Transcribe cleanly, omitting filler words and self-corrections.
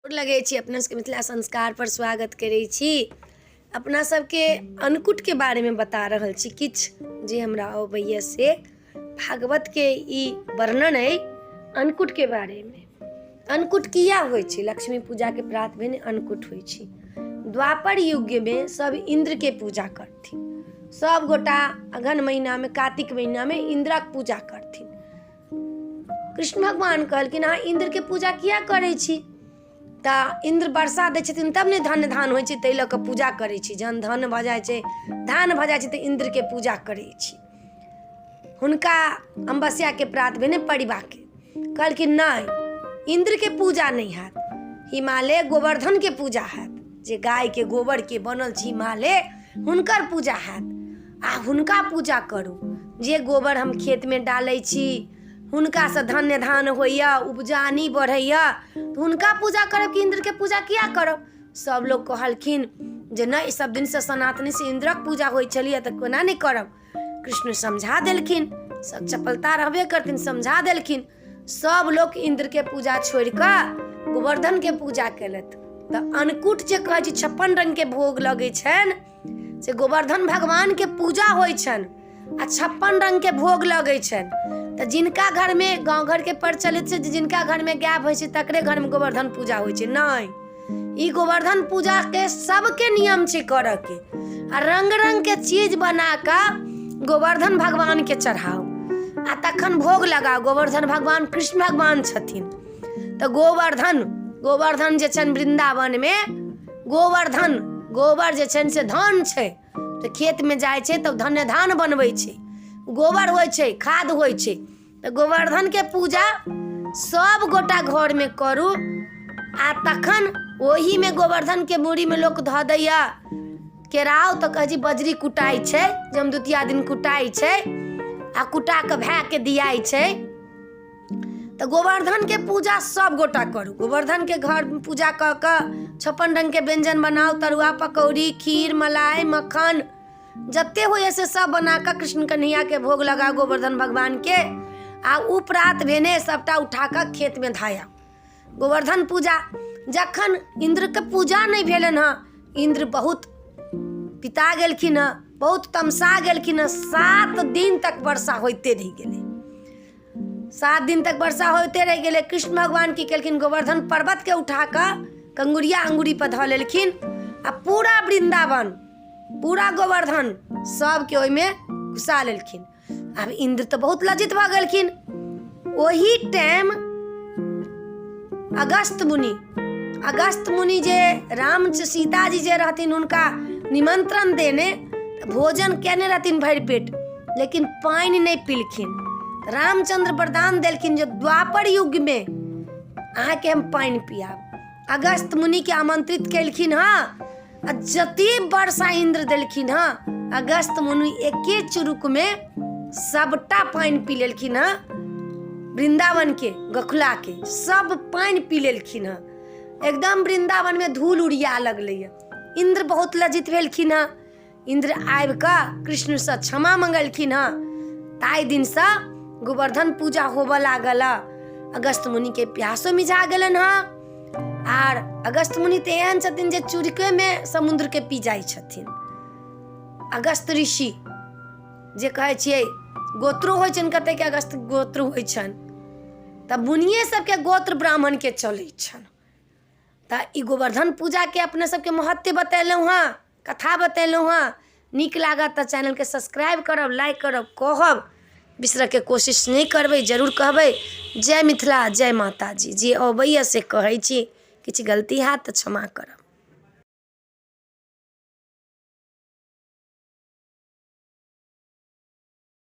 गोर लगै छी अपना सबके मिथिला संस्कारपर स्वागत करै छी। अपना सबके अन्नकूटके बारेमे बता रहल छी किछु जे हमरा अबैए से। भागवतके ई वर्णन अइ अन्नकूटके बारेमे। अन्नकूट किया होइ छै? लक्ष्मी पूजाके प्रात भेने अन्नकूट होइ छै। द्वापर युगमे सब इन्द्रके पूजा करथिन। सब गोटा अगहन महीनामे, कातिक महीनामे इन्द्रक पूजा करथिन। कृष्ण भगवान कहलखिन, अहाँ इन्द्रके पूजा किया करै छी? तऽ इन्द्र वर्षा दै छथिन तब ने धन धान होइ छै, ताहि लऽ कऽ पूजा करै छी। जहन धन भऽ जाइ छै, धान भऽ जाइ छै, तऽ इन्द्रके पूजा करै छी। हुनका अमावस्याके प्रात भेने परिवाके कहलखिन, नहि, इन्द्रके पूजा नहि हैत, हिमालय गोवर्धनके पूजा हैत। जे गायके गोबरके बनल छै हिमालय, हुनकर पूजा हैत आ हुनका पूजा करू। जे गोबर हम खेतमे डालै छी, हुनकासँ धन्य धान होइए, उपजानी बढ़ैए, तऽ हुनका पूजा करब कि इन्द्रके पूजा किया करब? सब लोक कहलखिन जे नहि, सब दिनसँ सनातनीसँ इन्द्रक पूजा होइ छलैए, तऽ कोना नहि करब? कृष्ण समझा देलखिन। सब चपलता रहबे करथिन, समझा देलखिन। सब लोक इन्द्रके पूजा छोड़ि कऽ गोवर्धनके पूजा केलथि। तऽ अन्नकूट जे कहै छै, 56 रङ्गके भोग लगै छनि, से गोवर्धन भगवानके पूजा होइ छनि आ 56 रङ्गके भोग लगै छनि। तऽ जिनका घरमे, गाँव घरके प्रचलित छै जे जिनका घरमे गाय भैंस छै तकरे घरमे गोवर्धन पूजा होइ छै। नहि, ई गोवर्धन पूजाके सबके नियम छै करऽके। आ रङ्ग रङ्गके चीज बना कऽ गोवर्धन भगवानके चढ़ाउ आ तखन भोग लगाउ। गोवर्धन भगवान कृष्ण भगवान छथिन। तऽ गोवर्धन जे छनि वृन्दावनमे, गोवर्धन गोबर जे छनि से धन छै। तऽ खेतमे जाइ छै तऽ धन्य धान बनबै छै, गोबर होइ छै, खाद होइ छै। तऽ गोवर्धनके पूजा सब गोटा घरमे करू आ तखन ओहीमे गोवर्धनके मूड़ीमे लोक धऽ दैए केराउ। तऽ कहै छै बजरी कुटाइ छै, जमदुतिया दिन कुटाइ छै आ कुटा कऽ भायके दियाइ छै। तऽ गोवर्धनके पूजा सब गोटा करू। गोवर्धनके घर पूजा कऽ कऽ 56 रङ्गके व्यञ्जन बनाउ, तरुआ, पकौड़ी, खीर, मलाई, मक्खन, जते होइए से सब बना कऽ कृष्ण कन्हैयाके भोग लगाउ गोवर्धन भगवानके। आ ओ प्रात भेने सबटा उठा कऽ खेतमे धऽ आउ। गोवर्धन पूजा जखन इन्द्रके पूजा नहि भेलनि हँ, इन्द्र बहुत पिता गेलखिन हँ, बहुत तमसा गेलखिन हँ। 7 दिन तक वर्षा होइते रहि गेलै। 7 दिन तक वर्षा होइते रहि गेलै। कृष्ण भगवान की केलखिन? गोवर्धन पर्वतके उठा कऽ कंगुरिया अंगुरी पर धऽ लेलखिन आ पूरा वृंदावन, पूरा गोवर्धन सबके ओहिमे घुसा लेलखिन। आब इन्द्र तऽ बहुत लज्जित भऽ गेलखिन। ओही टाइम अगस्त मुनि जे राम सीताजी जे रहथिन, हुनका निमंत्रण देने भोजन केने रहथिन भरि पेट, लेकिन पानि नहि पीलखिन। रामचंद्र वरदान देलखिन जे द्वापर युगमे अहाँके हम पानि पियाब। अगस्त मुनिके आमंत्रित केलखिन हँ आ जते वर्षा इन्द्र देलखिन हँ, अगस्त मुनि एके चुरुकमे सबटा पानि पी लेलखिन हँ। वृंदावन के, गखुला के सब पानि पी लेलखिन हँ। एकदम वृंदावनमे धूल उड़िया लगलैए। इन्द्र बहुत लज्जित भेलखिन हँ। इन्द्र आबि कऽ कृष्णसँ क्षमा मंगलखिन हँ। ताहि दिनसँ गोवर्धन पूजा होबऽ लागल। अगस्त मुनिके प्यासो मिझा गेलनि हँ। आर अगस्त मुनि तऽ एहन छथिन जे चुरकेमे समुद्रके पी जाइ छथिन। अगस्त ऋषि जे कहै छियै, गोत्रो होइ छनि कतेकके, अगस्त गोत्र होइ छनि। तऽ मुनिये सबके गोत्र ब्राह्मणके चलै छनि। तऽ ई गोवर्धन पूजाके अपने सबके महत्व बतेलहुँ हँ, कथा बतेलहुँ हँ। नीक लागत तऽ चैनलके सब्सक्राइब करब, लाइक करब, कहब, बिसरऽके कोशिश नहि करबै, जरूर कहबै। जय मिथिला, जय माताजी। जे अबैए से कहै छी, किछु गलती हैत तऽ क्षमा करब।